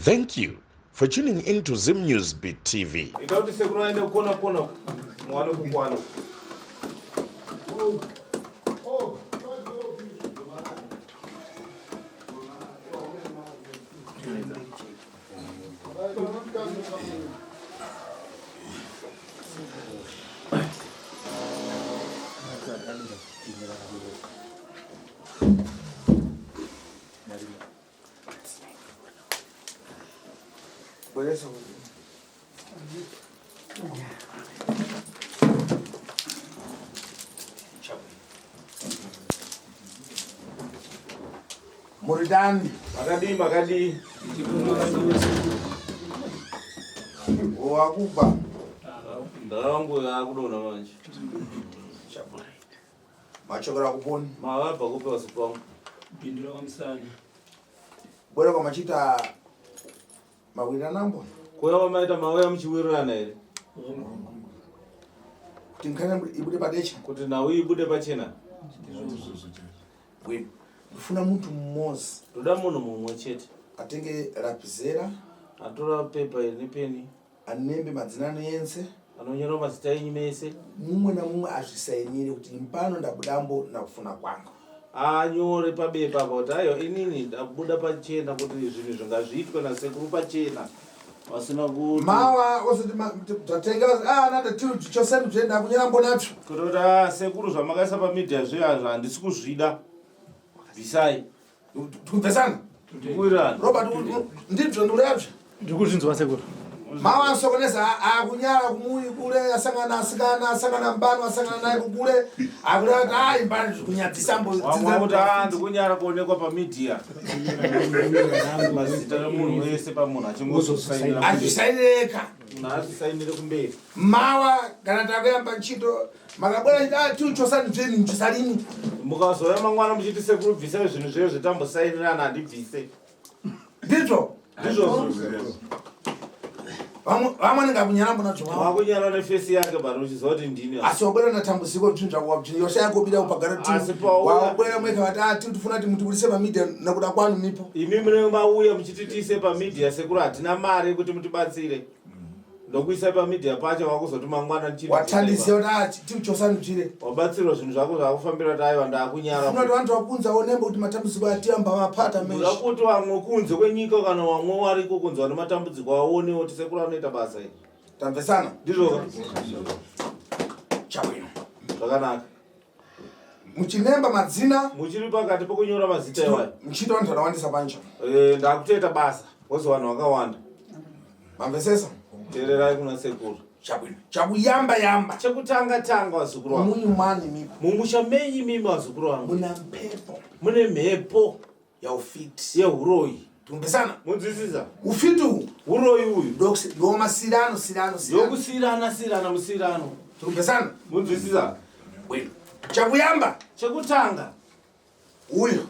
Thank you for tuning in to Zim News Beat TV. Ita kuti sekuru aende kukona kona muwane kukwana. Muridani. Makadii makadii. Wakuba. Ndawangu yakudona manje. Machokera kuponi. Mavabva kupi vasuku vangu? Bindura kwamusana. Bwera kwamachita mawiranambo. Kuya kwamaita mauya muchiwirirana here? Kuti nkhani ibude padecha. Kuti nhau ibude pachena. Bwino. Ndifuna munthu mmodzi. Ndoda munhu mumwe chete. Atenge lapizera. Atora pepa iri nepeni. Anembe madzina anu ense. Anonyora mazita enyu mese. Mumwe namumwe azvisainire kuti impano ndabudambo nakufuna kwangu. Anyore pabepa apa kuti aiwa inini ndabuda pachena kuti zvinhu izvi ngazviitwe nasekuru pachena vasina kuti Mawa osati tatenga ah nada tu chose ndenda kunyera mbonatso. Kuti kuti ah sekuru zvamakaisa pamedia zviya handisi kuzvida. Bvisai. Tikumvesana? Tikuwirirana. Robert ndibzo ndikurevya. Ndiri kuzvinzwa sekuru. Mawa sokonesa akunyara kumuyi kule asangana asikana asangana mbano asangana naye kukule akureva kuti ayi mbano kunyadzisa mbo Wamwe kuti ah ndikunyara kuonekwa pamedia. Mazita emunhu wese pamunhu achingosainira. Azvisainireka. Munhu azvisainire kumberi. Mawa kana takuyamba ntchito makabwera chiti ah tiuchosani zvenyu nchisalini. Mukazouya mangwana muchiti sekuru bvisai zvinhu zveyo zvetambosainirana handibvise. Ndizvo. Ndizvozvo. Vamwe vanenge akunyara mbona zvo. Wakunyara nefesi yake but uchiziva kuti ndini. Asi wabwera natambudziko zvinhu zvako wabvini yoshaya kobida kupagara ti. Asi pauya. Wabwera mweka vati ah tifuna kuti mutibudise pamedia nakuda kwanu mipo. Imi munenge mauya muchiti tiise pamedia sekuru hatina mari yekuti mutibatsire. Ndokuisai pamedia pacho wakuzoti mangwana ndichiri. Watandisiya kuti ah tiuchosani chire. Wabatsirwa zvinhu zvako zvakufambira kuti aiwa ndakunyara. Funa kuti vantu vakunza onembo kuti matambudziko atiyamba vapata meshi. Ndoda kuti vamwe kunze kwenyika kana vamwe wariko kunze vane matambudziko aonewo kuti sekuru anoita basa iri. Tamvesana. Ndizvo. Chabwino. Zvakanaka. Muchinemba madzina. Muchiri pakati pokunyora mazita iwayo. Muchiita vanhu vakawandisa panja. Eh, ndakutoita basa. Wozi vanhu vakawanda. Mamvesesa? Teererai kuna sekuru. Chabwino. Chakuyamba yamba. Chekutanga tanga vazukuru vangu. Munyu mwani mipo. Mumusha menyu mimi vazukuru vangu. Muna mhepo. Mune mhepo. Yaufiti. Yehuroyi. Tumbesana. Munzwisisa? Ufiti uhu. Huroyi uyu. Ndomasirano sirano sirano. Ndokusirana sirana musirano. Tumbesana. Munzwisisa? Bwino. Chakuyamba. Chekutanga. Uyu.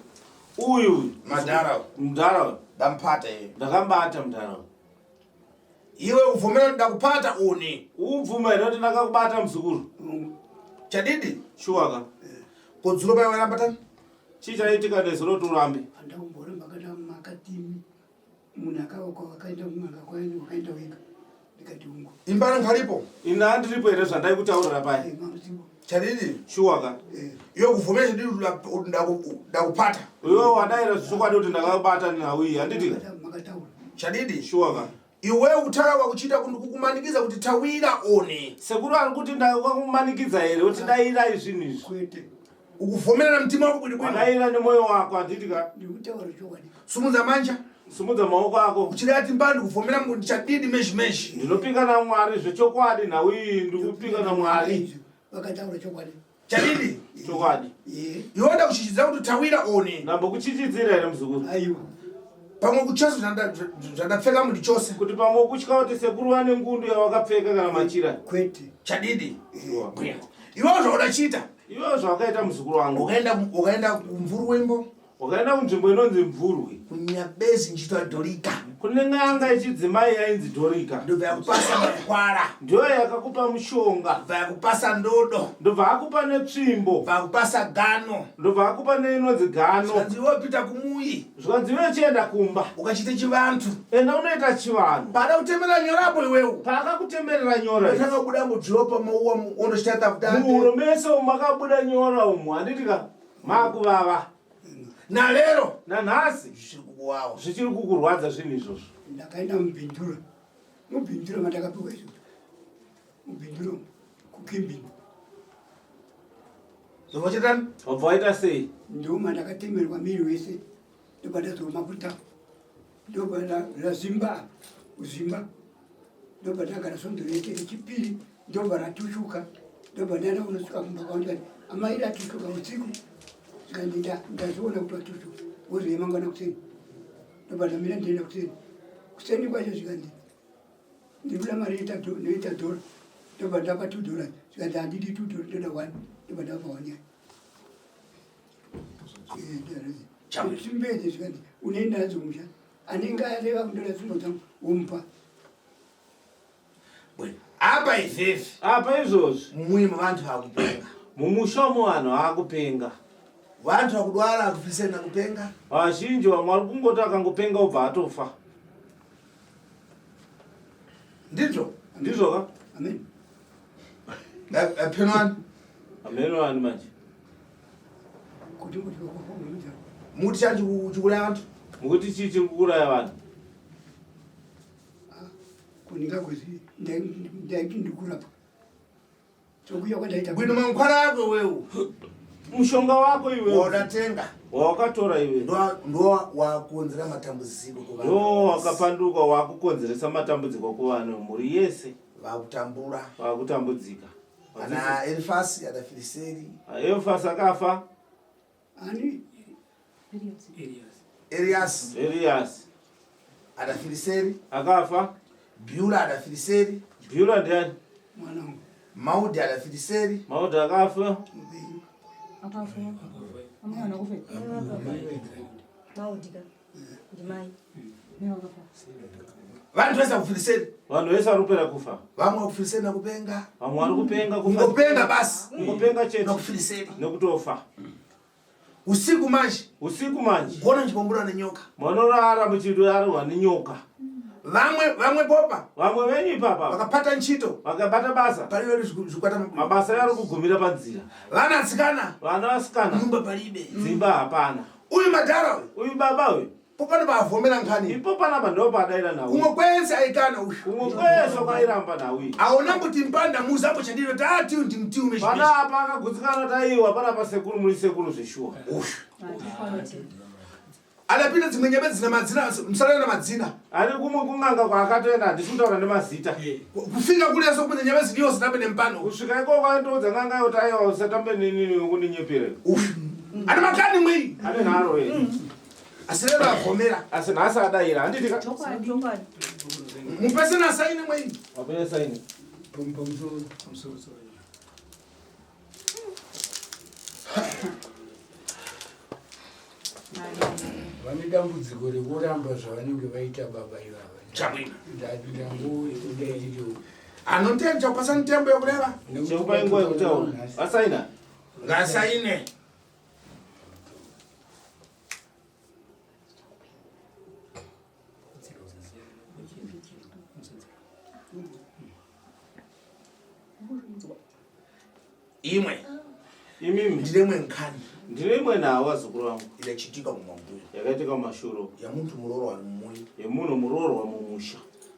Uyu. Madhara. Mudhara. Ndampata iye. Ndakambata mudhara. Iwe uvumira kuti ndakupata uni. Ubvuma here kuti ndakakubata muzukuru? Chadidi? Shuwa ka. Kodzuro paya waramba tani? Chii chaitika nezuro kuti urambe? Handakumboramba kana makatimi munhu akaoka wakaenda kun'anga kwaini wakaenda wega ndikati ungu. Imba ngaripo. Ini handiripo here zvandaikutaurira paya? Eh, mamusipo. Chadidi? Shuwa ka. Eh. Iwe kuvumira chadidi kuti ndakupata. Iwe wadaira zvokwadi kuti ndakakubata nhau iyi handiti? Makataura. Chadidi? Shuwa ka. Iwe kutaura kwakuchiita kumanikidza kuti tawira one. Sekuru ari kuti ndakakumanikidza here kuti dairai zvinhu izvi? Kwete. Ukuvhomera namutima wako bwino bwino. Wadaira nemoyo wako handiti ka? Ndikutaura chokwadi. Sumudza manja. Sumudza maoko ako. Uchida ati mbani kuvhomera mungu ndichadidi meshi meshi. Ndinopika naMwari zvechokwadi nhau iyi ndikupika naMwari. Vakataura chokwadi. Chadidi? Chokwadi. Iwe wada kuchichidzira kuti tawira one. Ndambokuchichidzira here muzukuru? Aiwa. Pamwe kuchose zvandapfeka mundi chose. Kuti pamwe kutya kuti sekuru vane ngundu yawakapfeka kana machira. Kwete. Chadidi? Iwe zvauda chiita. Iwe zvawakaita muzukuru wangu. Ukaenda ukaenda kumvurwi wembo. Ukaenda kunzvimbo inonzi Mvurwi. Kunyabezi nchitwa Dorika. Kune n'anga yechidzimai yainzi Dhorika. Ndobva yakupasa makwara. Ndiyo yakakupa mushonga. Ndobva yakupasa ndodo. Ndobva akupa netsvimbo. Ndobva akupasa gano. Ndobva akupa neinonzi gano. Zvikanzi iwe pita kumuyi. Zvikanzi iwe chienda kumba. Ukachiita chivantu. Enda unoita chivanhu. Pada kutemerera nyorapo iwewe. Paakakutemerera nyora. Watanga kubuda mudhiropa mauwa ondochita tafuta. Muhuro mese umu makabuda nyora umu handiti ka makuvava. Nalero. Nanhasi. Zvichiri kukuwawa. Zvichiri kukurwadza zvinhu izvozvo. Ndakaenda mubhindura. Mubhindura mandakapiwa izvozvo. Mubhindura kukimbini. Zvavachitani? Wabva waita sei? Ndoma ndakatemerwa miri wese. Ndobva ndazoma kuta. Ndobva ndazvimba kuzvimba. Ndobva ndagara svondo rese rechipiri ndobva ratushuka. Ndobva ndaenda kunosvika kumba kwangu ndikati amai ratushuka usiku. Zvikanzi ndazviona kuti watushuka. Wozouya mangwana kuseni. Ndobva ndamira ndienda kuseni. Kuseni kwacho zvikanzi ndikuda mari inoita dhora. Ndobva ndapa $2. Zvikanzi handidi $2 ndoda 1. Ndobva ndapa 1 yacho. Tsvimbo idzi zvikanzi unoenda nadzo musha. Anenge areva kundoda tsvimbo dzangu womupa. Apa izvezvi. Apa izvozvi. Mumwe vantu vakupenga. Mumusha umu vanhu vakupenga. Vantu vakudwara akufisena kupenga. Vazhinji vamwe vari kungoti akangopenga obva atofa. Ndizvo? Ndizvo ka? Amen. Penwani. Amen wani manje. Kuti kuti vakufa. Muti chanji chikuraya vantu? Mukuti chii chiri kuuraya vanhu? Kundingakuzi ndaiti ndikurapa. Tokuya kwandaita. Bwino mankwara ako wewe. Mushonga wako iwe. Waudatenga. Wawakatora iwe. Ndo wakonzera matambudziko kuvanhu. Ndo wakapanduka wakukonzeresa matambudziko kuvanhu mhuri yese. Vakutambura. Vakutambudzika. Ana Elifasi adafiriseri. Elifasi akafa. Ani? Elias. Elias. Adafiriseri. Akafa. Beulah adafiriseri. Beulah ndiani? Mwana wangu. Maudi adafiriseri. Maudi akafa. Akafa. Amwana kufe. Maudi ka. Ndimai. Vantu vese kufiriseri. Vanhu vese vari kupera kufa. Vamwe kufiriseri nakupenga. Vamwe vari kupenga kufa. Kungopenga basi. Kungopenga chete. Nakufiriseri. Nekutofa. Usiku manje. Usiku manje. Kuona nchipombura nenyoka. Munorara muchirarwa nenyoka. Vamwe vamwe popa. Vamwe venyu ipapa. Vakapata nchito. Vakabata basa. Palibe zvikwata mabasa yari kugumira panzira. Vana atsikana. Vana vasikana. Nyumba palibe. Dzimba hapana. Uyu madhara uyu. Uyu baba uyu. Popano pavhomera nkhani. Ipo panapa ndo padaira nawe. Kumwe kwese aikana uyu. Kumwe kwese kwairamba nawe. Aona kuti mpanda muzapo chandiro tati ndi mti ume Pana apa akagutsikana taiwa panapa sekuru muri sekuru zveshuwa. Uyu. Adapinda dzimwe nyembe dzina madzina musarana madzina. Ari kumwe kung'anga kwaakatoenda handisi kutaura nemazita. Kufika kule so kupinda nyembe dziriyo zitambe nempano. Kusvika ikoko anotoudza n'anga yoti aiwa usatambe nenini kundinyepera. Uyu. Ane makani mwei. Ane nharo ye. Asi lero avhomera. Asi nhasi adaira handiti ka. Chokwadi. Mupese na saini mwei. Wapese saini. Pamusoro. Vane dambudziko rekuramba zvavanenge vaita baba ivava. Chabwino. Ndangoendiriwo. Anotenda chakupasa ntembo yekureva. Chekupa inguva yekutaura. Vasaina. Ngasaine. Imwe. Imimi. Ndine imwe nkhani. Ndine imwe nawo vazukuru vangu. Irachitika mumambuyo. Yakaitika mumashuro. Yamuntu murorwa mumuyi. Yemunhu murorwa mumusha.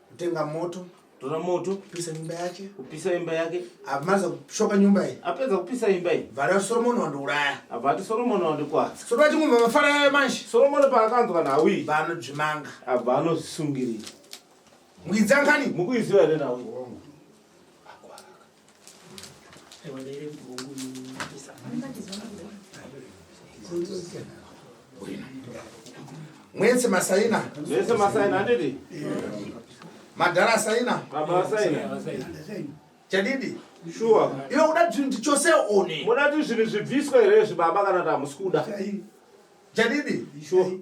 Kutenga moto. Kutora moto. Kupisa nyumba yake. Kupisa imba yake. Amaliza kushoka nyumba iyi. Apedza kupisa imba iyi. Vara Solomon wandiuraya. Abva ati Solomon wandikwadza. Soto achingumva mafara yayo manje. Solomon paakanzwa nhau iyi. Vanodzvimanga. Abva anozvisungirira. Muidza nkhani. Mukuiziva here nhau iyi? Mwese masaina. Mwese masaina handiti? Madhara asaina. Baba asaina. Chadidi. Sure. Iwe kuda zvinhu chose one. Muda kuti zvinhu zvibviswe here izvi baba kana kuti hamusi kuda? Chadidi. Sure.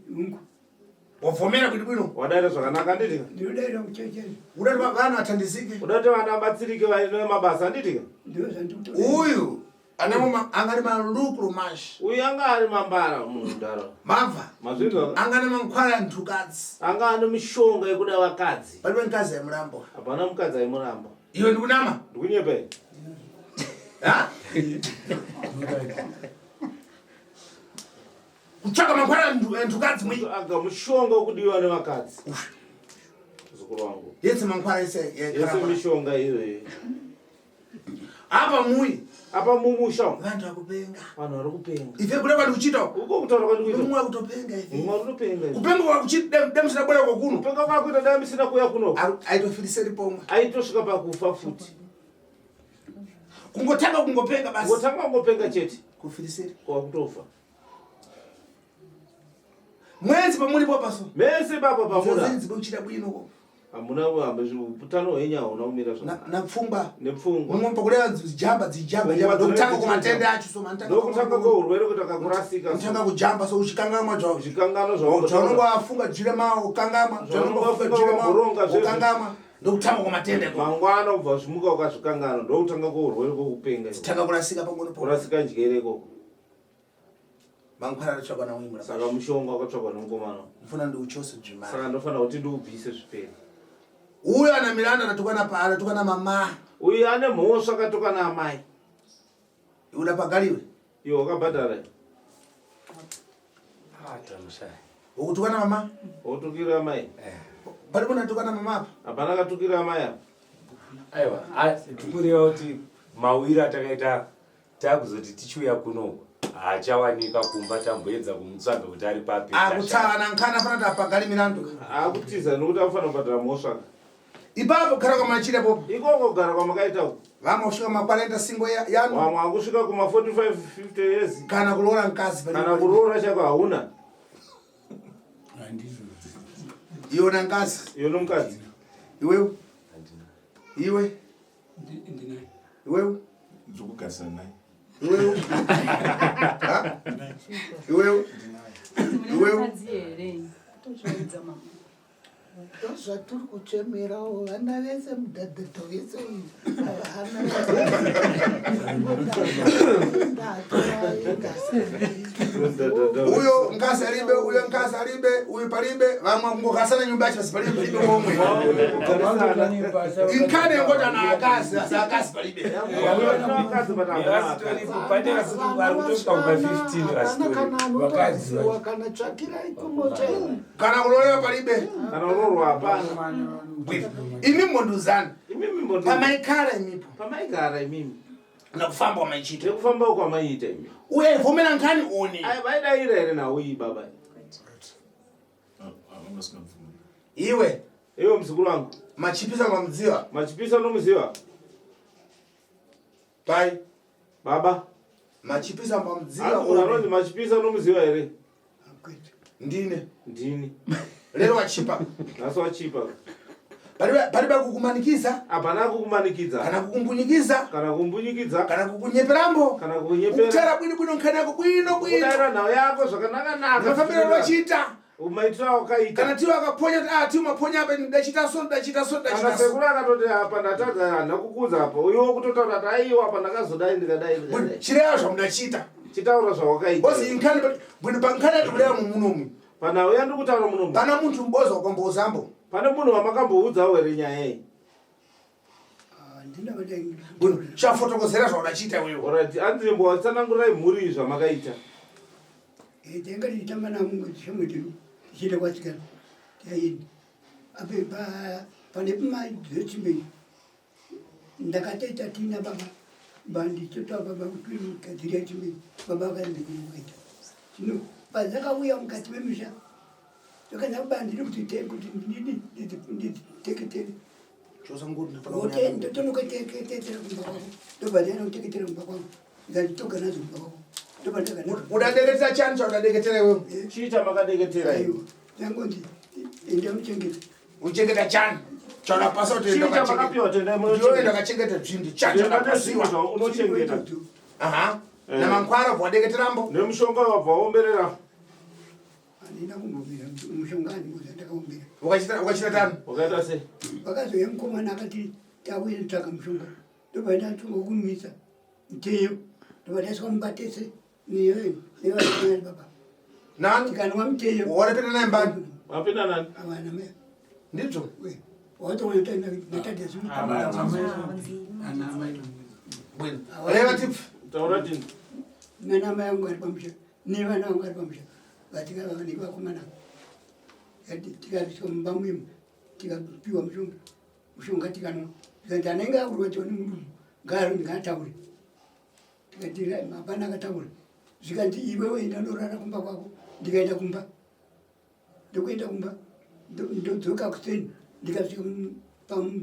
Wavhomera kuti bwino. Wadaira zvakanaka handitika? Ndinodaira kuchechera. Uda kuti vana vathandizike. Uda kuti vana vabatsirike vaine mabasa handitika? Uyu ane angari malukuru mashi. Uyu anga ari mambara mundaro. Mabva. Mazvinzwa? Anga ane mankwara antukadzi. Anga ane mishonga yekuda vakadzi. Palibe mukadzi aimuramba. Hapana mukadzi aimuramba. Iwe ndikunama? Ndikunyepa here? Ha? Kutsvaka mankwara antukadzi mwi. Aga mushonga wekudiwa nevakadzi. Muzukuru wangu. Yese mankwara yese Yese mishonga iyoyo. Apa mui. Apa mumusha. Vantu vakupenga. Vanhu vari kupenga. Ife kuda kwandi kuchita. Uko kutaura kwandi kuita. Mumwe kutopenga ife. Mumwe kutopenga. Kupenga kwa kuchita demusina kuya kuno. Kupenga kwa kuita demusina kuya kuno. Aitofiriseri pomwe. Aitosvika pakufa futi. Kungotanga kungopenga basi. Kungotanga kungopenga chete. Kufiriseri. Kwa kutofa. Mwenzi pamuripo paso. Mese baba pamuna. Zinzi kuchita bwino. Hamuna utano hwenyu hauna kumira zvakanaka. Napfungwa. Nepfungwa. Mumwe pakureva dzijamba dzijamba jamba ndokutanga kumatenda acho so manitanga. Ndokutanga kweurwere kuti akakurasika. Kutanga kujamba so uchikangamwa zvawo. Uchikanganwa zvawo. Zvaunonga wafunga jire mawo ukangamwa. Zvaunonga wafunga jire mawo ukangamwa. Ndokutanga kumatenda. Mangwana ubva zvimuka ukazvikanganwa ndokutanga kweurwere kwekupenga. Tanga kurasika pangoni po. Kurasika njere ikoko. Mangwana atsvakwa naUimura. Saka mushonga wakatsvakwa nemukomana. Ndifuna ndiuchose dzvimara. Saka ndofanira kuti ndiubvise zvipere. Uyo ana Miranda anatukana pa anatukana mama. Uyu ane mhosva akatukana amai. Iwe unapagaliwe. Iwe wakabhadhara. Ah, tamushaya. Ukutukana mama? Utukira amai. Eh. Pari unatukana mama apa? Hapana akatukira amai apa. Aiwa, tikureva kuti mawiro atakaita takuzoti tichiuya kuno haachawanika kumba tamboedza kumutsvaga kuti ari papi. Akutsana nkana fana tapagali milandu. Akutiza nokuti akufanira kubhadhara mhosva. Ipapo kugara kwamachira popo. Ikoko kugara kwamakaita uko. Vamwe kusvika makwarenta singo yanu. Vamwe akusvika kuma 45 50 years. Kana kuroora mukadzi. Kana kuroora chako hauna. Handizvo. Iwe una mukadzi. Iwe una mukadzi. Iwewe. Iwe. Ndinaye. Iwewe. Ndikugarisana naye. Iwewe. Iwewe. Iwewe. Ndozvatiri kuchemerawo vana vese mudhadhadha wese uyu havana. Uyo mkazi alibe, uyo mkazi alibe, uyu palibe, vamwe kungokasana nyumba yacho basi palibe palibe komwe. Inkhani yongoti ana akazi, asi akazi palibe. Vasitoripo, pane vari kutosvika kuma 15 vasitoripo. Vakadzi kana tsvakirai kumochena Kana kulolewa palibe. Kana uroorwa hapana. Imi mbonduzani. Imimi mbonduzani. Pamaikara imipo. Pamaigara imimi. Nakufamba kwamaichita. Nekufamba kwamaiita imi. Uye aivhomera nkhani one. Ai vaidaira here nhau iyi baba. Iwe. Iwe muzukuru wangu. Machipisa unomuziva? Machipisa unomuziva? Pai. Baba. Machipisa unomuziva? Anonzi Machipisa unomuziva here? Ndine. Ndini. Lero wachipa. Nhasi wachipa. Palibe kukumanikiza. Hapana kukumanikidza. Kana kukumbunyikiza. Kana kukumbunyikidza. Kana kukunyeperambo. Kana kukunyepera. Kutara bwino bwino nkhani yako bwino bwino. Kudaira nhau yako zvakanaka naka. Mafambiro achiita. Maitiro awakaita. Kana tiwo akaponya kuti ah tiwo maponya apa ndachita so ndachita so ndachita Kana so. sekuru akatoti apa ndatadza handina kukudza apa. Uyo kutotaura kuti aiwa apa ndakazodai ndikadai ndikadai. Chirewa zvamudachita. Chitaura zvawakaita. Bozi nkhani bwino pankhani yatikureva munomu. Panhau yandiri kutaura munomu. Pana munthu mbozi wakambouzambo. Pane munhu wamakamboudzawo here nyaya iyi? Handina vadai. Bwino chafotokozera zvaudachiita iwewe. Alright, hanzi mbowatsanangurai mhuri iyi zvamakaita. Tanga tichitamba navo shamwari dzedu tichienda kwasikana taienda ape pane pamadzechimbe ndakatoita tina baba bandichotoa baba kuti gadzira chimbe baba vakandikungaita zvino padzakauya mukati memisha zvakanaka bandiri kuti kuti nditeketere ndotonoketeketera kumba kwako ndobva ndaenda kuteketera kumba kwangu ndikanditoga nadzo kumba kwako ndobva ndagana Udadeketera chani chaudadeketera iwewe? Chii chamakadeketera iwe? Yangonzi enda muchengeta. Uchengeta chani? Chaunapasa kuti Chii chamakapiwa tendai munochengeta? Ndakachengeta zvinhu chani chaunapasiwa. .. Unochengeta. Aha. Aha. Eh. Namankwara wabva wadeketerambo. Nemushonga wabva waomberera. Handina kumbomira mushonga, handimboziva ndakaumbira. Ukachita tani? Wakaita sei? Vakazouya mukomana akati takuenda tsvaka mushonga, ndobva ndatunga kumisa muteyo, ndobva ndaiswa mumba tese nevaani baba. Nani? Tikanwa muteyo. Warapinda naye mbani? Wapinda nani? Avana mai. Ndizvo. Watoona. Reva tipfu. Taura tini. Nana mai angu ari pamusha nevana vangu ari pamusha, vatikavakomana, tikaiswa mumba muimu, tikapiwa mushonga, mushonga tikanwa, tikanzi anenge akurwadziwa nemudumbu ngaataure. Tikati hapana akataura. Zvikanzi iwewe enda ndorara kumba kwako. Ndikaenda kumba, ndokuenda kumba, ndodzoka kuseni, ndikasvika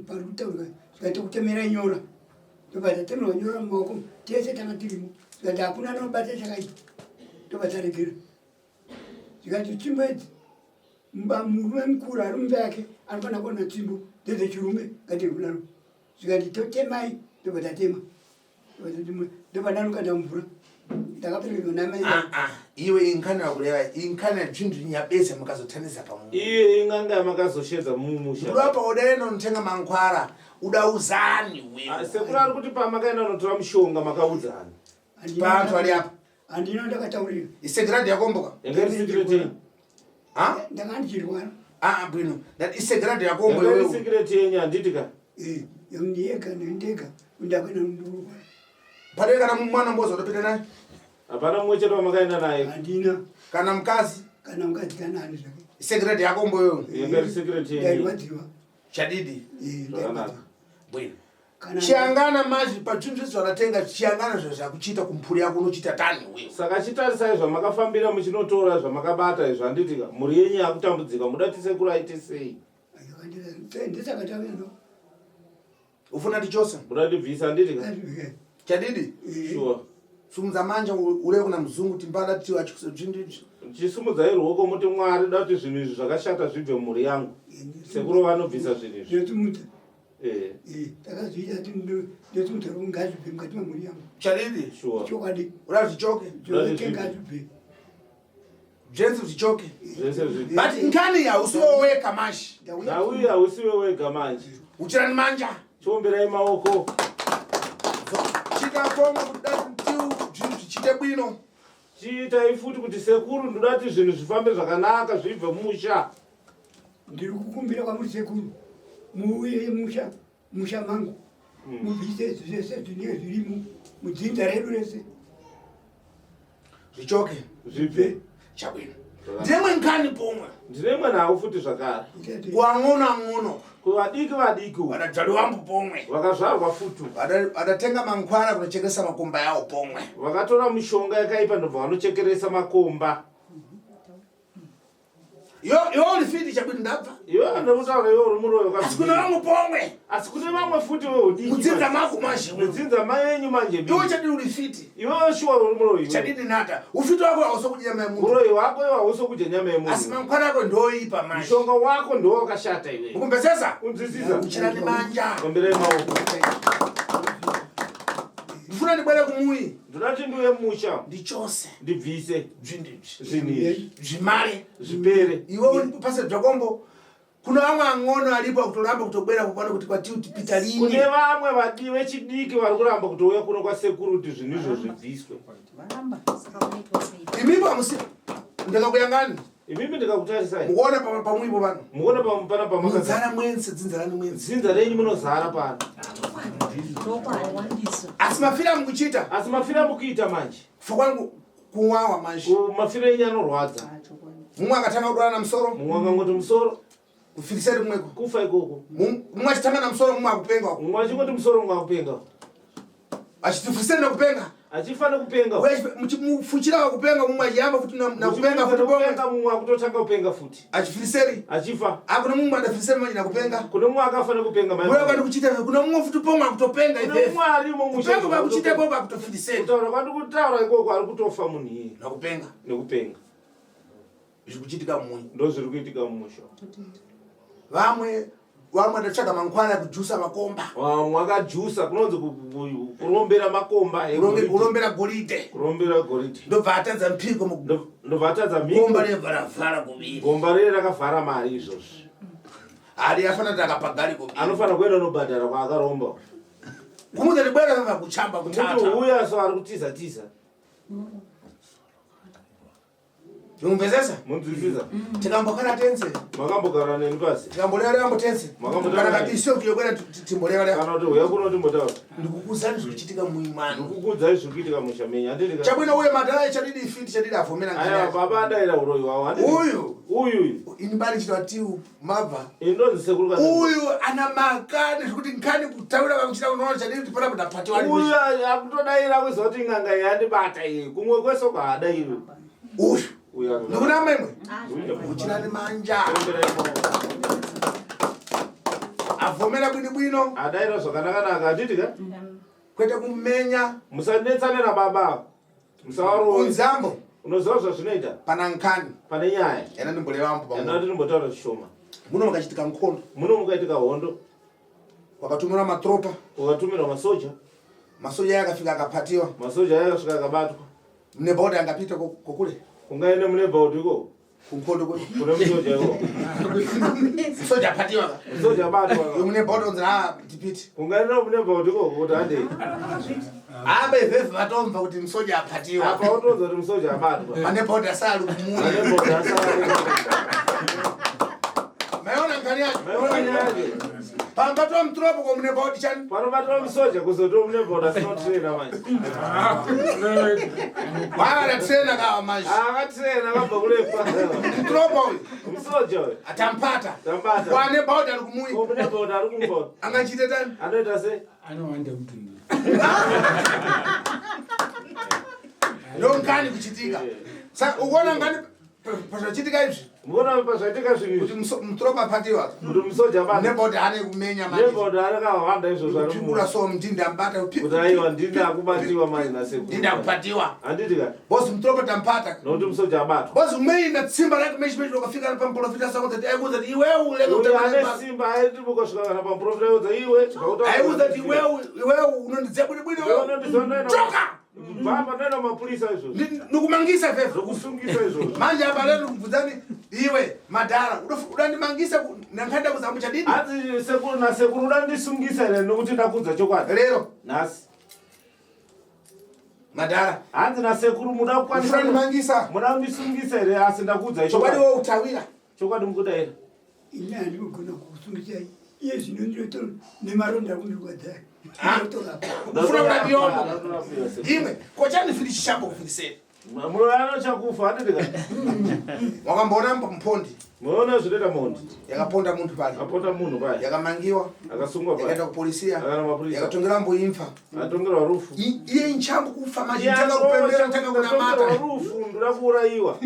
pari kutaurwa, zvikanzi kutemerai nyora. Ndobva tatemerwa nyora mumaoko tese tanga tirimo. Zvikanzi hakuna anobata chakaipa. Ndobva taregera. Zvikanzi tsvimbo idzi, murume mukuru ari mumba yake anofanira kuona tsvimbo ndedzechirume, ngatiri kudaro. Zvikanzi totemai. Ndobva tatema, ndobva ndanokanda mvura, ndakaperekedwa namai. Ah, ah. Iwe inkana kureva inkana zvinhu nyabeze mukazotanisa pamunhu. Iye ing'anga yamakazoshedza mumusha. Urapa udaenda unotenga mankwara uda uzani Ah, wewe. Sekuru ari kuti pamakaenda unotora mushonga makaudzani? Paantu ari apa. Handina ndakataurira. Isegrade yakomboka. Yanga iri secret yenyu. Ha? Ndanga ndichirwara. Ah, ah, bwino. That isegrade yakombo Yanga iri iwewe. secret yenyu, handiti ka? Ndiyega, ndega ndakuenda ndurwara. Padai kana mwana mbozo utopinda naye. Hapana mumwe chete wamakaenda naye? Handina. Kana mukazi. Kana mukadzi kana ani zvake. Isegrade yakombo iwewe. Yanga iri secret yenyu. Ndairwadziwa. Chadidi. Zvakanaka. Bwino. Kana Chiangana mazvi pazvinhu zvese zvakatenga, chiangana zvakuchiita kumphuri yako unochiita tani wewe. Saka chitarisai zvamakafambira muchinotora zvamakabata izvo, handiti ka? Mhuri yenyu yakutambudzika, muda kuti sekuru aite sei? Ndisaka tavendo. Ufuna tichose. Muda tibvisa, handiti ka? Chadidi. Sure. Sumudza manja ureve kuna muzungu timbada tiwa zvinhu izvi. Chisumudzai ruoko muti Mwari da kuti zvinhu izvi zvakashata zvibve mumhuri yangu. Sekuru vanobvisa zvinhu izvi. Ndosumudza. Eh. Takazviita, ndosumudza ruoko, ngazvibve mukati memhuri yangu. Chadidi. Sure. Chokwadi. Uda zvichoke. Zvose ngazvibve. Zvese zvichoke. Zvese zvibve. But nkani hausiwo weka mashi. Nauyu hausiwe wega manje. Uchirani manja. Chiomberai maoko. Chita pomwe kuti dati zvinhu zvichite bwino. Chiitai futi kuti sekuru ndoda kuti zvinhu zvifambe zvakanaka zvibve musha. Ndiri kukumbira kwamuri sekuru, muuye musha musha mangu, mubvise zvese zvinenge zvirimo mudzinza redu rese. Zvichoke. Zvibve. Chabwino. Ndemwe nkani pomwe. Ndine mwenawo futi zvakare. Kuang'ono ang'ono. Kuvadiki vadiki. Vadadzvali wambu pomwe. Vakazvarwa futi. Vadatenga mankwara kunochekesa makomba yawo pomwe. Vakatora mishonga yakaipa ndobva vanochekeresa makomba. Iwe uri fiti, chabwino, ndabva. Iwe ndokutaura iwe uri muroyo. Asi kune vamwe pomwe. Asi kune vamwe futi weudiki. Mudzinza mako manje. Mudzinza mayenyu manje. Iwe chadidi uri fiti. Iwe shuwa uri muroyi. iwe. Chadidi nata. Ufiti wako hausokudya nyama yemunhu. Uroyi wako iwe hausokudya nyama yemunhu. Asi mankwara ako ndoipa manje. Mushonga wako ndiwo wakashata iwe. Ukumbesesa? Unzwisisa? Uchirani manja. Omberai maoko. Ndifuna ndibwere kumuyi. Ndoda kuti ndiuye musha. Ndichose. Ndibvise Zvinhu izvi. zvinhu izvi. Zvimare. Zvipere. Iwe uri pase zvakombo. Kuna vamwe ang'ono alipo akutoramba kutobwera kupano kuti kwati tipita lini. Kune vamwe vadi vechidiki vari kuramba kutouya kuno kwasekuru kuti zvinhu izvo zvibviswe. Varamba, saka unoitwa sei? Imipo hamusi ndakakuyangani. Imimi ndikakutarisai. Mukuona pamuipo pano. Mukuona pana pamaka. Munzara mwense, dzinza ranu mwense. Dzinza renyu munozara pano. Asi mafira mukuchiita. Asi mafira mukuita manje. Kufa kwangu kuwawa manje. Mafiro enyu anorwadza. Mumwe akatanga kudwara namusoro. Mumwe akangoti musoro. Kufiriseri kumweko. Kufa ikoko. Mumwe achitanga namusoro, mumwe akupenga. Mumwe achingoti musoro, mumwe akupenga. Achitifiriseri nekupenga. Achifa nekupenga. Muchifuchira wakupenga, mumwe achiyamba futi nakupenga futi pomwe. Kupenga, mumwe akutotanga kupenga futi. Achifiriseri. Achifa. Akuna mumwe adafiriseri manje nakupenga. Kune mumwe akafa nekupenga mai. Uye kwandi kuchita kuna mumwe futi pomwe akutopenga Kune ivefe. mumwe arimo musha. Kupenga kwakuchita pomwe akutofiriseri. Kutaura kwandi kutaura ikoko ari kutofa munhu iye. Nakupenga. Nekupenga. Zviri kuchitika mumunyu. Ndo zviri kuitika mumusha. Vamwe Vamwe ndatsvaga mangwana kujusa makomba. Vamwe akajusa kunonzi kurombera makomba kurombera goridhe. Kurombera goridhe. Ndobva atadza mphiko ndobva atadza mhiko. Gomba rebva ravhara kuviri. Gomba rere rakavhara mari izvozvi. Ari afanira kuti akapagari kuviri. Anofanira kuenda unobhadhara kwaakaromba. Kumuza ribwera vava kuchamba kutata. Kuti uya so ari kutiza tiza. Mumvezesa? Munzwisisa? Tikambokara tense. Makambogara neni pasi. Tikamboreva rambo tense. Makambotaura. Kana kati isio kuyokwera timboreva reva. Kana kuti uya kuno timbotaura. Ndikukuudzani zviri kuchitika muimano. Ndikukuudzai zviri kuitika musha menyu. Handiti ka. Chabwino uye madhara chadidi ifiti chadidi avhomera Aya ngani. baba adaira uroyi hwavo. Handiti. Uyu Uyu uyu. ini bari chitwa tiu mabva. Indonzi sekuru kana. Uyu ana makani zvekuti nkani kutaura vakuchita unoona chadidi kuti pana ndapati wani. Uyu akutodaira kuziva kuti n'anga iyi yandibata iyi. Kumwe kwese uko haadairi. Uyu. Uyu anoda. Ndikuna memwe. Uyu. Uchirani manja. Avhomera bwino bwino. Adaira zvakanaka-naka handiti ka? Kwete kumenya. Musanetsane nababa. Musavarove. Unzambo. Unoziva zvazvinoita? Pana nkani. Pane nyaya. Ena ndimborevambo Enda pamwe. tirimbotaura zvishoma. Muno makachitika nkhondo. Muno mukaitika hondo. Wakatumirwa matropa. Wakatumirwa masoja. Masoja aya akafika akapatiwa. Masoja aya akasvika akabatwa. Mune bhodha angapita kokule. Ungaende mune bhodha iko? Kunkondo kwe. Kune musoja iko. Musoja apatiwa ka. Musoja abatwa. Iwe mune bhodha unzi ha tipiti. Ungaende mune bhodha iko kuti handei. Apa ivhevhe vatomva kuti musoja apatiwa. Apa utonza kuti musoja abatwa. Pane bhodha sali kumuna. Pane bhodha sali. Maiona ngani yacho? Maiona nyaya yacho. Pambatwa mutropo ko mune bhodha chani? Panobatwa musoja kuzotiwa mune bhodha asina kutraina manje. Wala trainer kawa manje. Akatraina akabva kurefa. Mutropo uyu. Musoja uyu. Atampata. Tampata. Wane bhodha ari kumuyi. Ko mune bhodha ari kumba. Angachite tani? Anoita sei? Anowanda mutundu. Ndo ngani kuchitika. Saka ukuona ngani pazvachitika izvi? Muona pazvaitika zvinhu Kuti mutropo apatiwa. Kuti musoja abatwa. Mune bhodha ane kumenya manje. Nebhodha akawanda izvozvo ari Kupikura so mndindi ambata. Kuti aiwa ndini akubatiwa manje nasekuru. Ndini akupatiwa. Handiti ka? Bosi mutropo tampata. Nokuti musoja abatwa. Bosi umeina tsimba rake meshi meshi wakafika pamuprofita sako kuti aikuudza kuti iwewe uleke Uyu kutamba ane nemba. simba aiti mukosvika kana pamuprofita audza iwe. Aiudza kuti iwewe iwewe unondidziya bwino bwino Iwe wewe. unondiziva ndoenda. Choka! Baba ndoenda mapurisa izvozvo. Ndikumangisa ifefe. Ndokusungisa izvozvo. Manje apa lero ndikubvunzani iwe madhara udandimangisa nankhanda kuzambu chadini? Hanzi sekuru nasekuru udandisungisa here nokuti ndakudza chokwadi. Lero Nhasi. madhara Hanzi nasekuru muda kukwanisa. Ufuna Muda kundisungisa here asi ndakudza chokwadi chokwadi. wewe utawira. Chokwadi mukudaira. Ini handikugona kukusungisa iye zvino ndinoto nemaronda kundirwadza. Ndinotorapa. Ufuna kurapiwa. Imwe kochani fili chishambo kufiliseni. Muroyi anochakufa handiti ka? Wakamboona mpondi Munoona zvinoita mhondi. yakaponda muntu pale. Aponda munhu paya. Yakamangiwa. Akasungwa paya. Yakaenda kupolisiya. Akaenda kumapurisa. Yakatongera mboimfa. Atongerwa rufu. Iye nchambo kufa manje tanga kupembera tanga kunamata. Atongerwa rufu ndoda kuurayiwa.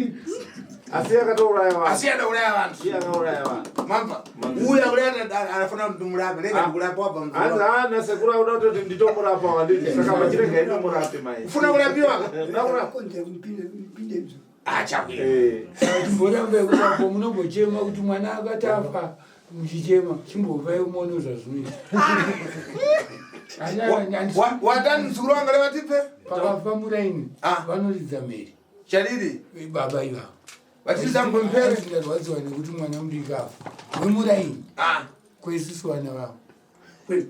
Asi akatouraya vanhu. Asi adauraya vanhu. Iye akauraya vanhu. Mamva. Uya uraya anafana kuti murape. Rega ndikurapa wabva Hanzi muzoro. haana sekuru auda kutoti nditomurapa wanditi saka vachirega indomurape mai. Ufuna kurapiwa ka? Ndoda kurapa. Konzera kupinde mzoro. Achabwino. Eh. Chimborambai kurapo munombochema kuti mwana akatafa muchichema chimbovai muone zvazvinoita. Watani mzukuru wanga leva tipe? Pakafa muraini Ah. vanoridza mhere Chadidi. baba ivavo. Vachiridza mupempere. Ndarwadziwa nekuti mwana mudiki afa wemuraini Ah. kweisusu vana vavo.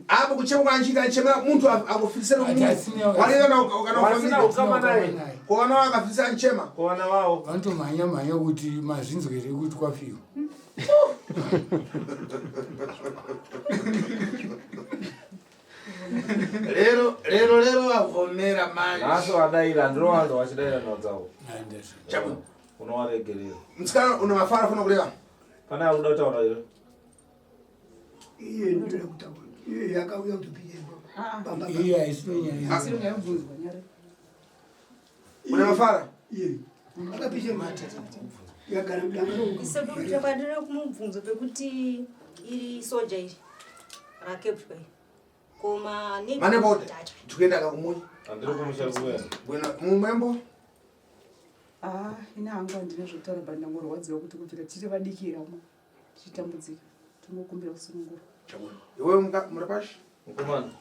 Apo kuchema kwanchita anchemera muntu akufilisera Ati muntu. asina- Waleka na ukana Wasina ufamili. ukama naye. Kwa akafilisa anchema. Kuwana wavo. Vanotomhanya mhanya kuti mazvinzwa here kuti kwafiwa. Lero lero lero avhomera manje. Nhasi wadaira ndinowanza wachidaira nhau dzavo. Chabwino. Unowaregerera. Mtsikana una mafara funa kureva. Pane ari kuda kutaura here? Iye ndinoda kutaura. Iye yakauya kutopinda pamba. Iye haisino nyaya. Asiri ngayobvunzwa nyari. Una mafara? Iye. Akapisha mata. Yagara mudanga. Isekuru kumubvunzo pekuti iri soja iri rakepwa iri. Koma ne Mane bode. Tukuenda kakumuyi. Handiri kumusha kuenda. Bwena mumembo. Ah, ini hangu handina zvekutaura but ndangorwadziwa kuti kubvira tiri vadiki ramo tichitambudzika. Tingokumbira kusunungurwa. Iwe murapashi? Mukomana.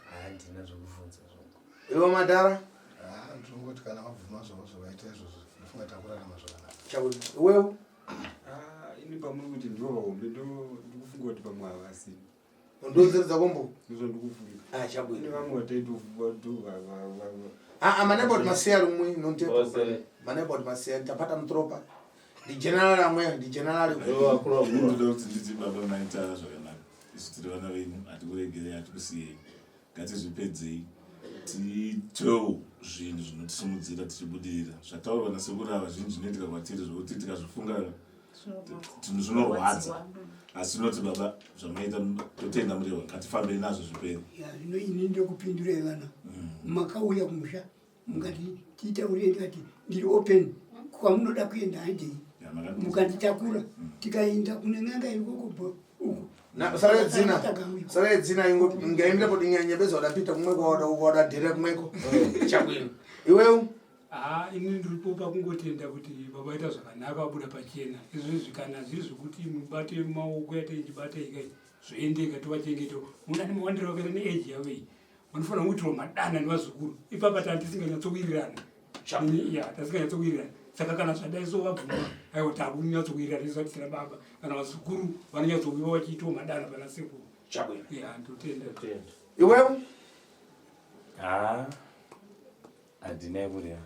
Handina zvekubvunza zvangu. Iwe madhara? Ah, ndinongoti kana vabvuma zvavo zvavaita izvozvo ndofunga takurarama zvakanaka. Chabwino. Iwewe? Ah, ini pamuri kuti ndivo vahombe ndikufunga kuti pamwe havasini. Ndonzeredza kombo? Ndozvandikufunga. Ah, chabwino. Ine vamwe vataitofunga Ah, ah, maneba kuti masiya rumwe nontepo. Vose. Maneba kuti masiya tapata mutropa. Ndi general amwe, ndi general. Ndinoda kuti nditi baba maita zvakanaka. Isu tiri vana venyu, hatikuregerei, hatikusiyei. Ngatizvipedzei. Tiitewo zvinhu zvinotisimudzira tichibudirira. Zvataurwa nasekuru ava zvinhu zvinoitika kwatiri zvokuti tikazvifunga zvinorwadza. Asi tinoti baba zvamaita totenda murehwa ngatifambei nazvo zvipere. Ya, zvino ini ndokupindurai vana makauya kumusha mukati titaurei ndikati ndiri open kwamunoda kuenda handei mukanditakura tikaenda kune n'anga irikoko uko. Sare dzina. Sare dzina ingo ngaimira poti nyanyebeza wadapita kumweko wada wada dhere kumweko. Chabwino. Iwewe? Haa, ini ndiripo pakungotenda kuti baba vaita zvakanaka vabuda pachena. Izvozvi kana zviri zvekuti mubate maoko yateichibata ikai zvoendeka tovachengeta. Muna nemawandiro vakaita neage yavo iyi. Vanofanira kuitirwa madana nevazukuru. Ipapa tanga tisinganyatsowirirana. Ya, tasinganyatsowirirana. Saka kana zvadai so vabvuma, aiwa takunyatsowirirana isu tisina baba. Kana vazukuru vanonyatsouyiwa vachiitwa madana pana sekuru. Chabwino. Ya, ndotenda. Iwewe? Haa, handina kureva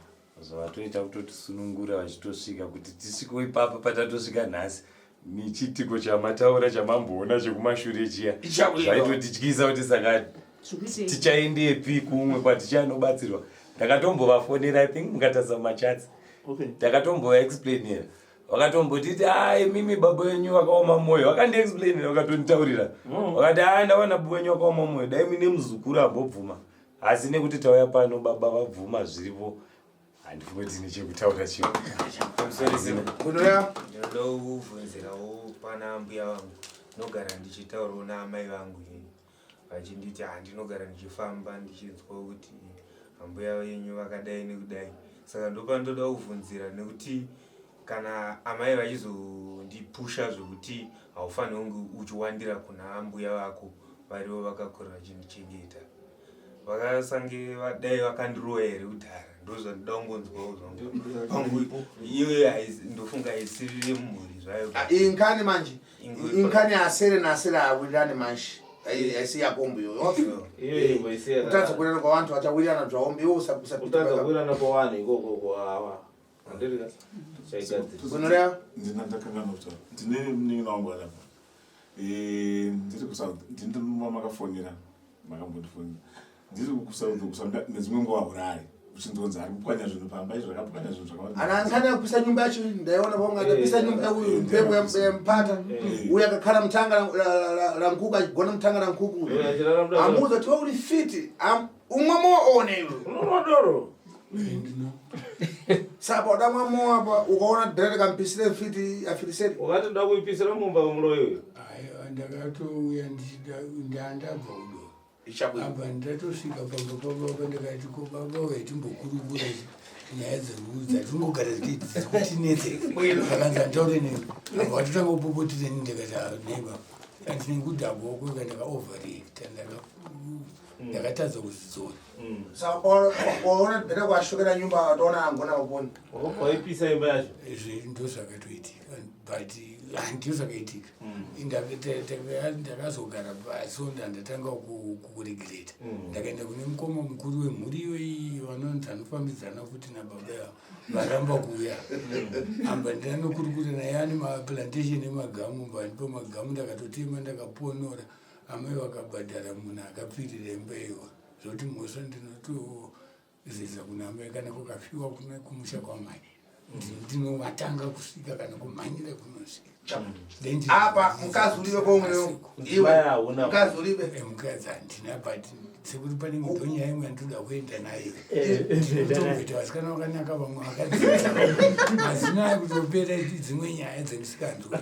zvavatoita kutotisunungura vachitosvika kuti tisvikewo ipapa patatosvika nhasi nechiitiko chamataura chamamboona chekumashure chiya zvaitotityisa kuti saka tichaendepi kumwe kwatichanobatsirwa. Ndakatombovafonera, I think mukatarisa mumachats, ndakatombovaexplainera, vakatombotiti ai mimi baba wenyu vakaoma mwoyo, vakandiexplainera, vakatonditaurira, vakati ai ndawana baba wenyu vakaoma mwoyo, dai muine muzukuru ambobvuma, asi nekuti tauya pano baba vabvuma zviripo, handifungi kuti nechekutaura chimwe. Kunoya? Ndinoda kuvhunzirawo pana mbuya vangu. Ndinogara ndichitaurawo naamai vangu ini vachinditi handinogara ndichifamba ndichinzwa kuti ambuya venyu vakadai nekudai, saka ndopandoda kuvhunzira nekuti kana amai vachizondipusha zvekuti haufaniri kunge uchiwandira kuna ambuya vako varivo vakakura vachindichengeta, vakasange vadai vakandiroya here kudhara? Ndozvandoda kungonzwawo zvangu pangu iyoyo ndofunga haisirire mumhuri zvayo. Inkani manje. Inkani asere nasere awirirane manje. Aisi yakombo iyoyo. Iyo imboisiyana. Kutadza kuwirirana kwavantu vachawirirana zvaombe iwe usapita. Kutadza kuwirirana kwavanhu ikoko kwawa. Handirika. Chaigadzira. Kunorewa? Ndina ndakanganwa kutaura. Ndine munin'ina wangu arapa. Ndiri kuSouth, ndini makafonera, makambondifonera. Ndiri kuSouth kusamba nedzimwe nguva Harare. Uchinzonzi ari kupwanya zvinhu pamba izvo akapwanya zvinhu zvakawanda. Ana ankani akupisa nyumba yacho ndaiona paunga atapisa nyumba uyu mpepo yamupata. Uyu akakhala mutanga la nkuku achigona mutanga la nkuku. Amuudza kuti uri fit. Umwe moone iwe. Unonwa doro. Sapa udamwa mowa apa ukaona dhere kampisire mfiti afiriseri. Wakati ndoda kuipisira mumba muroyi uyu. Aiwa, ndakatouya ndandabva kudoro. Apa ndatosvika pamba pababa ndikati ko baba waitimbokurukura nyaya dzatingogara dzikutinetseka, akanzi anditaure newe, apa watotanga kupopotera ini, ndikati nei baba, andine kudhakwa kwega, ndakaoverreacta, ndakatadza kuzvidzora. Saka waona dhere kwashokera nyumba watoona angona maponi. Waipisa imba yacho. Izvi ndo zvakatoitika, but handizvo zvakaitika. Ndakazogara pasi ndatanga kuregreta. Ndakaenda kune mukoma mukuru wemhuri iyoyi vanonzi anofambidzana futi nababa ava varamba kuuya, amba ndanokurukura naye ane maplantation emagamu, mbandipa magamu, ndakatotema ndakaponora, amai vakabhadhara munhu akapfirira imba iyoyo, zvokuti mhosva ndinotozeza kuna amai. Kana kukafiwa kumusha kwamai ndinovatanga kusvika kana kumhanyira kunosvika. Apa mukadzi uribe komweyo. Iwe mukadzi uribe. Mukadzi handina, but sekuti pane ndonyaya imwe yandinoda kuenda nayo. Ndinotomboita vasikana vakanaka, vamwe vakadzidza, mazina akutopera, dzimwe nyaya dzemisikanzwa.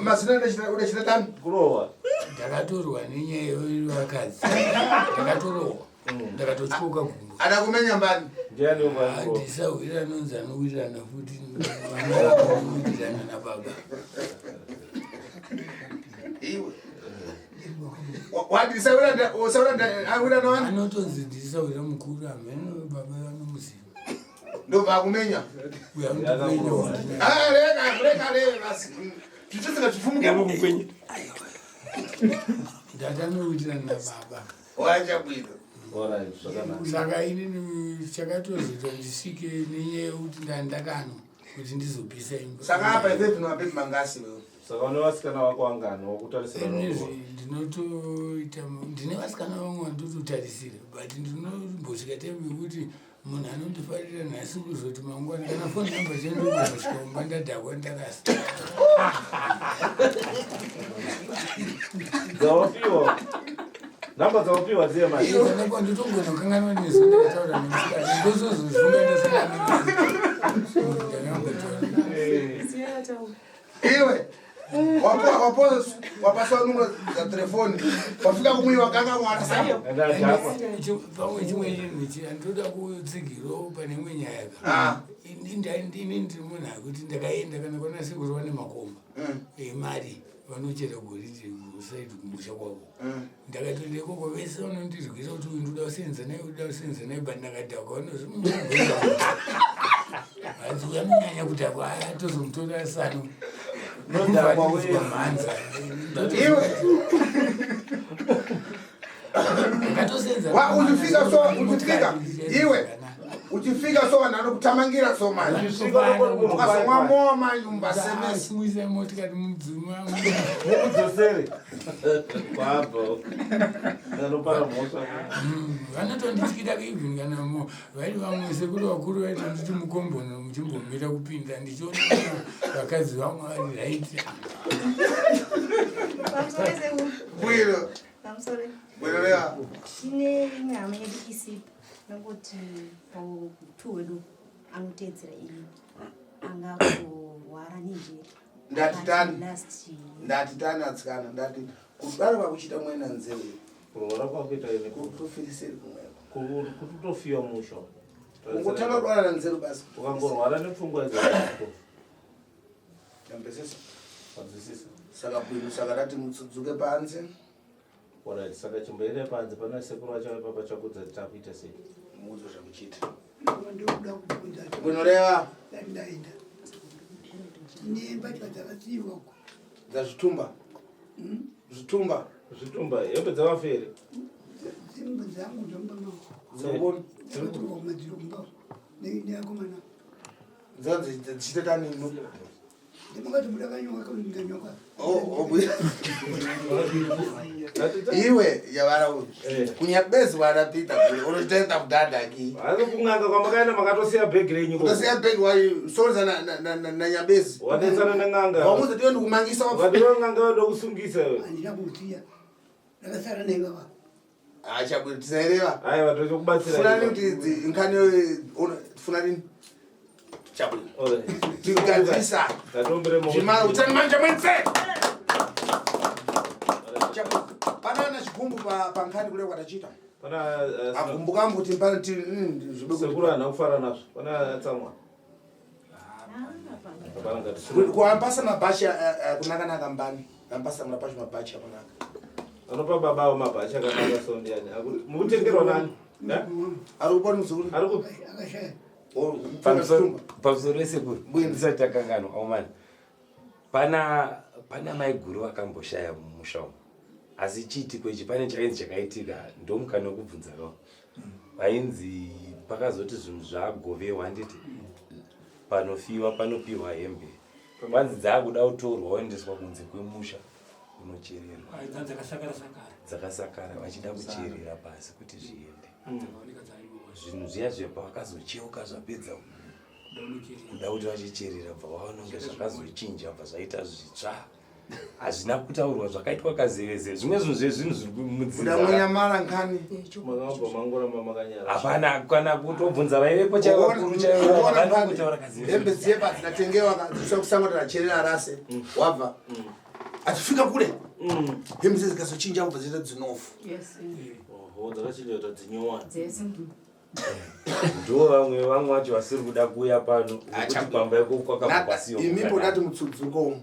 Mazina udachita tani? Kurohwa. Ndakatorwa nenyaya yevakadzi, ndakatorohwa, ndakatotyoka gumbo. Ada kumenya mbani? Ndiani? Ndisahwira anonzi anowirirana futi, vanowirirana nababa. Anotonzi ndisawira mukuru hameno baba vanomuziva. Ndobva akumenya. Uyo anotokumenya. Ah, rega rega rega basi. Tichitsinga chifumuke mukwenye. Ndatanowitirana nababa. Wacha bwino. Alright, zvakanaka. Saka inini chakatozoita ndisvike nenyaya yekuti ndandakanwa kuti ndizopisa imba. Saka apa ife tinovape mangasi wewe. Saka une vasikana vako vangani wokutarisira Inezvi ndinotoita ndine vasikana vamwe vandototarisira but ndinombosvika time yekuti munhu anondifarira nhasi kuzoti mangwana kana foni namba chandogosvika kumba ndadhakwa ndarasa. Dzawapiwa. Namba dzawapiwa dziye manje. Ndakwa ndotogona kukanganwa nesu ndakataura nemusikana ndozozofunga ndasangana Iwe wapaswa numero za telefoni wafika kumwi wakanga mwana sako. Pamwe chimwe chinhu ichi handinoda kutsigirawo pane imwe nyaya ka. Ini ndiri munhu akuti ndakaenda kana kwana sekuru vane makomba emari vanochera goridhe kusaidi kumusha kwavo. Ndakatoenda ikoko vese vanondirwira kuti uyu ndoda kusenza naye uyu ndoda kusenza naye but ndakadhakwa vanozi hanzi uyu anonyanya kudhakwa atozomutora sano Nodhakwa uye. mhanza. Iwe. Ndakatosenza Wa uchifika so uchifika iwe uchifika so vanhu vanokutamangira so manje. Ukazomwa mowa manje umbasemesa. Simwisa motikari mudzima. Mukudzosere. Kwabva. Anopara mhosva. Vanotondityira even kana vari vamwe sekuru vakuru vaitonditi mukombono muchimbomira kupinda ndichiona vakadzi vamwe vari right. Pamusoro sekuru. Bwiro. Pamusoro. Bwiro lea. Tine imwe hama yedu isipo nekuti pautu hwedu anoteedzera iyi angakurwara nenjere. Ndati tani. Last year. Ndati tani atsikana ndati kudaro kwakuchita mwena nzewe. Kurwara kwakuita ini. Kutofiriseri kumweko. Kutofiwa musha. Kungotanga kurwara nenzero basi. Ukangorwara nepfungwa idzi. Yambesesa. Wanzwisisa. Saka bwino saka ndati mutsudzuke panze. Alright, saka chimboenda panze pana sekuru vachauya papa chakudza kuti takuita sei. Muudzo zvakuchita. Ndokuda kubvunza. Bwino reva. Ndati ndaenda. Tine mbatya dzakasiyiwa uko. Dzazvitumba. Zvitumba. Zvitumba, hembe dzavafere. Dzimba dzangu dzomba mangu. Dzirikubona. Dzakatorwa kumadziro kumba. Neakomana. Dzanzi dzichita tani no. Ndimakatobuda kanyoka kanyoka. Oh, oh, bwino. Iwe yavara uyu. Kunyabezi warapita kule unochitaita kudada ki. Asi kun'anga kwamakaenda makatosiya bhegi renyu. Kutosiya bhegi wayi sonza na na na na nyabezi. Wadetsana nen'anga. Wamuza tiwe ndikumangisa wa. Wadiwa n'anga ndokusungisa iwe. Handina kusiya. Ndakasara naye baba. Acha bwino tisaireva. Aiwa tochokubatsira. Funani kuti nkhani funani chabwino. Tigadzirisa. Ngatiumbire maoko. Zvimara utani manje mwense. Chabwino. Panana chigumbu pa pankhani kule kwatachita. Pana Agumbuka ambuti mpana ti sekuru haana kufara nazvo. Pana tsamwa. Hapana ngatisunge. Kuampasa mabhachi kunaka-naka mbani. Ampasa mulapachi mabhachi akunaka. Anopa baba avo mabhachi akanaka so ndiani? Mukutengerwa nani? Ari kupona muzukuru? Ari kupi? Akashaya. Pamusoro wesekuru ndisati takanganwa aumani pana mai guru vakamboshaya mumusha umu asi chiitiko ichi pane chainzi chakaitika ndomukana wekubvunza kawo vainzi pakazoti zvinhu zvagovewa handiti panofiwa panopiwa hembe kwanzi dzaakuda kutorwa woendeswa kunze kwemusha kunochererwa Dzakasakara sakara. dzakasakara vachida kucherera pasi kuti zviende Dzakaoneka dzaiwa. zvinhu zviya zvepa vakazocheuka zvapedza kuda kuti vachicherera bva vaona kunge zvakazochinja bva zvaita zvitsva hazvina kutaurwa zvakaitwa kazevezeve zvimwe zvinhu zvezvinhu zviri Kuda mudzinza mwanyamara nkhani. Makabva mangoramba makanyara. hapana kana kutobvunza vaivepo chaivo vakuru chaivo vanongotaura kazevezeve Hembe dziye dzinatengewa dziswa kusango taracherera rase. Wabva. Achifika kule. Hembe dziye dzikazochinja kubva dziita dzinofu. Yes. Oho, dzakachinja kuita dzinyowani. Dzese. ndo vamwe vamwe vacho vasiri kuda kuuya pano nekuti pamba iko kwakabva kwasiyo Imi mbodati mutsudzuko umu.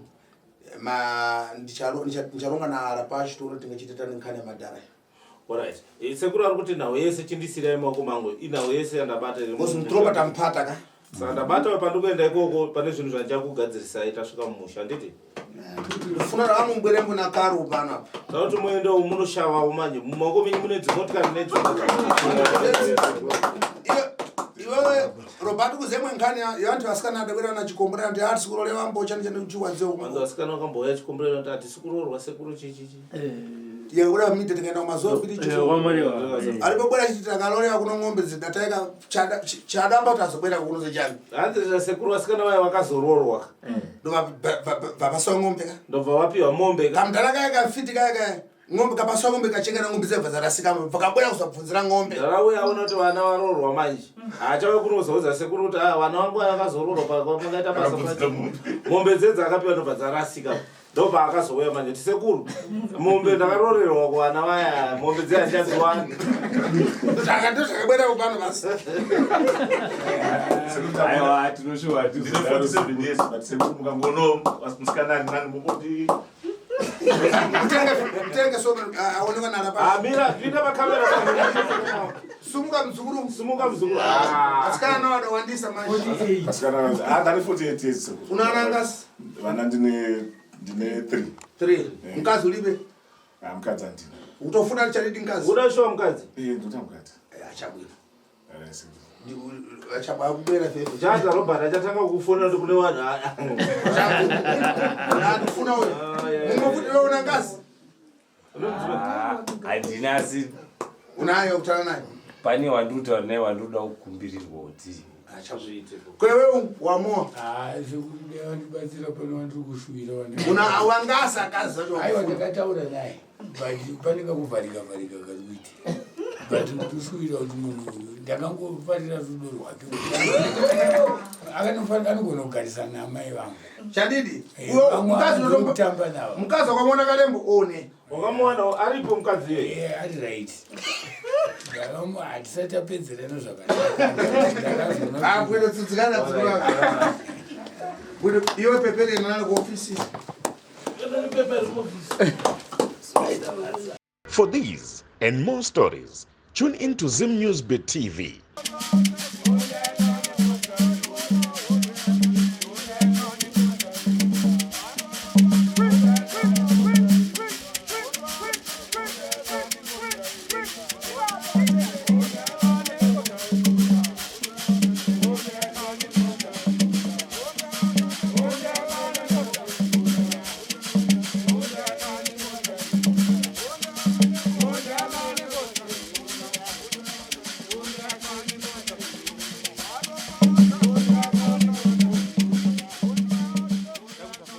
Ma ndicharonga naArapashi toona tingachite tani nkhani yamadhara. Alright. Sekuru ari kuti nhau yese chindisirai maoko mangu, inhau yese yandabata iri. Because mutropa tamupata ka. Saka ndabata pandikuenda ikoko pane zvinhu zvandichakugadzirisai tasvika mumusha, handiti? Ndofuna ramubwere muna karo pano apa. Saka kuti muendewo munoshavawo manje mumaoko menyu mune dzimotikari nedzimwe. Iwewe Robert kuzemwe nkhani yevantu vasikana adabwera na chikomborero ndi arisi kurolewa mbocha ndichande kuchiwadzewo. Vanhu vasikana vakambouya chikomborero kuti hatisi kuroorwa sekuru chichichi. Yekuda mite tikaenda kumazuva piri Eh, wamariwa. Aripobwera chiti takalolewa kuno ng'ombe dzidataika chadamba kuti azobwera kuno zechani. Hanzi sekuru vasikana vaya vakazoroorwa. Ndobva ng'ombe ka. Ndobva vapiwa mombe ka. Kamudhara kaya kafiti kaya kaya ng'ombe kapaswa ng'ombe kachengera ng'ombe dzebva dzarasika vakabwera kuzobvunzira ng'ombe. Ndarawe aona kuti vana varoorwa manje. Haachauya kunozoudza sekuru kuti ah vana vangu vaya vakazoroorwa pamakaita basa pacho. Mombe dzedzi akapiwa ndobva dzarasika. Ndobva akazouya manje kuti sekuru mombe ndakaroorerwa kuvana vaya mombe dziya handichadziwani. Saka ndozvakabwera kupano basi. Aiwa, tinoshuwa Ndine 47 years but sekuru mukangono musikana ari nani mongoti Mutenge so aonekwa naRapashi. Ah mira pinda pakamera. Sumuka muzukuru. Sumuka muzukuru. Asikana nawo adawandisa manje. Asikana ah ndane 48 years sekuru. Una anangasi? Vana ndine 3. 3. Mukadzi ulibe? Ah mukadzi handina. Utofuna richadidi mukadzi? Uda shuwa mukadzi? Eh ndoda mukadzi. Achabwina. Eh sekuru. Achabwa kubwera fefe. Chaza Robert achatanga kukufonera kuti kune vanhu. Andifuna uyo. Mumwe futi wewe una ngazi? Handina asi Unayo kutana naye. Pane wandikutaura naye wandinoda kukumbirirwa kuti Kwewe wamoa. Ah, sekuru dai vandibatsira pane wandiri kushuvira. Una wangasa akazi zacho. Aiwa ndakataura naye but pane kakuvharika vharika kari kuita but ndikushuvira kuti munhu uyu ndakangofarira rudo rwake akanofanira anogona kugarisana naamai vangu. Chandidi. Eh, Uyo vamwe mukadzi unotomba kutamba navo. Mukadzi wakamuona kalembo one. Wakamuona aripo mukadzi iye? Eh, ari right. Ndakamu hatisati tapedzerana zvakanaka. Ah, bwino tsidzikana dzikura. Bwino iwe pepere nana ku office. For these and more stories, tune in to Zim News Bit TV.